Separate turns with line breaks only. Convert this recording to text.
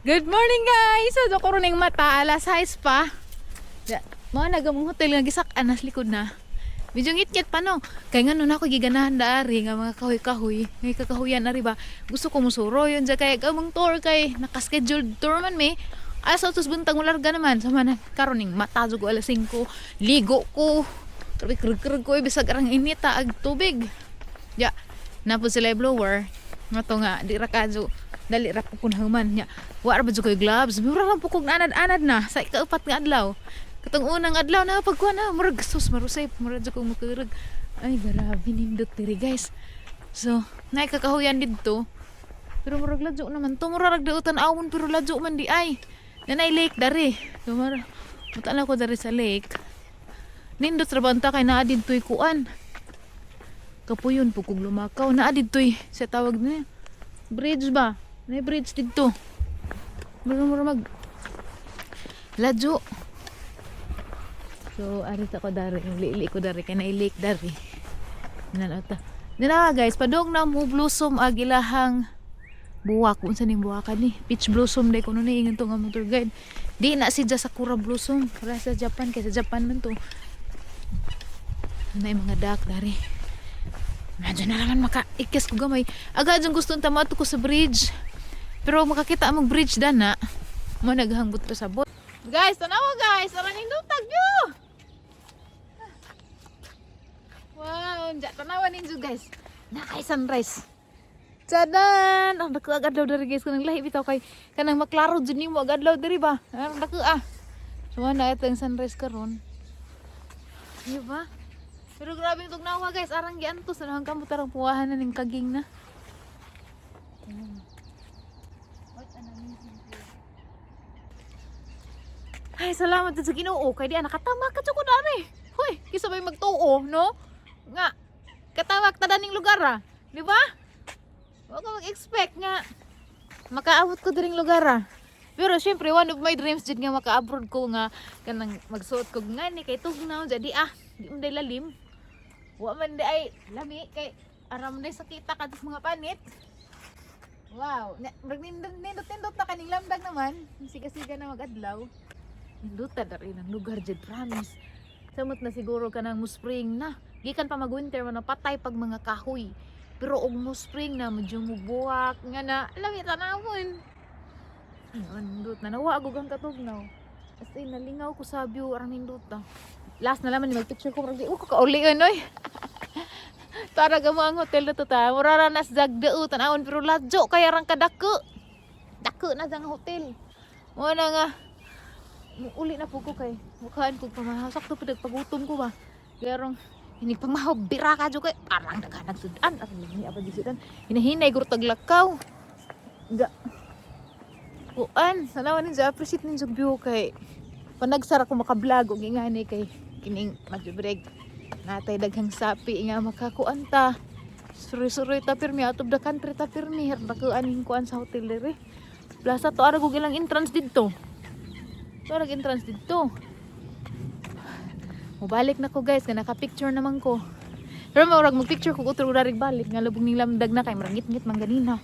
Good morning, guys! So, ko ning mata, alas 6 pa. Ya, mo na gamong hotel nga gisak-an nas likod na. Medyo ngit-ngit pa, no. Kay ngano na ako giganahan daari nga mga kahoy-kahoy. Ngay kakahuyan ari ba. Gusto ko musuro yun dya kay gamong tour kay naka-scheduled tour man may. Alas 8 buntag mo larga naman. Sama na karon ning mata jud ko alas 5. Ligo ko. Grabe, krug-krug ko eh, bisag arang inita ag tubig. Ya, napo sila blower. Nga to nga, di ra kadyo dali ra po kun human nya. Wa ra ba jud koy gloves? Mura lang po kog anad-anad na sa ikaupat nga adlaw. Katong unang adlaw na pagkuha na, murag sus marusay, murag jud kog makurag. Ay, grabe nindot diri, guys. So, naay kakahuyan didto. Pero murag ladyo naman to, murag rag awon pero ladyo man di ay. Nanay lake dari. So, mura mutan ko dari sa lake. Nindot ra ba unta kay naa didto'y kuan. Kapuyon po kog lumakaw. Naa didto'y sa tawag niya. Bridge ba? May bridge didto. Mura mura mag ladyo. So, ari ta ko dari, lili ko dari kay naay lake dari. Nanata. Nila guys, padong na mo blossom ag ilahang buwak, unsa ning buwakan ni? Peach blossom day kuno ni ingon to nga motor guide. Di na si sakura blossom, para sa Japan, kay sa Japan man to. Na mga duck dari. Medyo na naman maka ikas ko gamay. Aga dyan gusto ta ko sa bridge. Pero makakita among bridge dana. Mo naghangbot pa sa bot. Guys, tanawa guys, tara nindotag view. Wow, unja tanawa ninyo, guys. Nakay sunrise. Tadan! Ang dako ag adlaw diri, guys, kanang lahi bitaw kay kanang maklaro jud nimo ag adlaw diri ba. Ang dako ah. So na ito ang sunrise karon. Di ba? Pero grabe yung tugnawa, guys, arang giantos na hanggang kamot arang puwahan na ning kaging na. What an amazing view. Ay, salamat sa Ginoo kay di nakatama ka ko dani. Hoy, kisa may magtuo, no? Nga katawak ta daning lugar ah. Di ba? Wa ka mag-expect nga makaabot ko diring lugar ah. Pero syempre, one of my dreams jud nga maka-abroad ko nga kanang magsuot ko nga ni kay tugnaw jadi ah, di man day lalim. Wa man di ay lami kay aram day sakita ka sa mga panit. Wow, murag nindot nindot nindot na kaning lamdag naman. Siga-siga na magadlaw. Ninduta na rin ang lugar jud, promise. Samot na siguro kanang mo spring na. Gikan pa mag-winter man patay pag mga kahoy. Pero og mo spring na medyo mubuwak nga na lami tanawon. Ay, nindot na nawa agog ang katugnaw. As in, nalingaw ko sa view arang nindot ah. Last na laman ni mag-picture ko, murag di ko kauli oy. Tara gamo ang hotel na to ta. Mura ra nas jagdao tanawon pero ladyo kay arang kadako. Dako na ang hotel. Mo na nga uli na po ko kay mukhaan ko pamahaw. Sakto pa nagpagutom ko ba. Garong hindi pamahaw bira ka jud kay parang daghan sudan. Arang lami apa di sudan. Hinahinay guro taglakaw. Ga. Kuan, sanawan ninyo appreciate ninyo view kay panagsara ko maka-vlog og ingani kay kining medyo break. Natay daghang sapi nga makakuan ta. Suroy-suroy ta pirmi, out of the country ta pirmi. Dakuan ning kuan sa hotel diri. Plaza to ara gug ilang entrance didto. To ara entrance didto. Mubalik na ko, guys, nga naka-picture naman ko. Pero murag mag-picture ko utro darig balik nga lubong ning lamdag na kay marangit-ngit man ganina.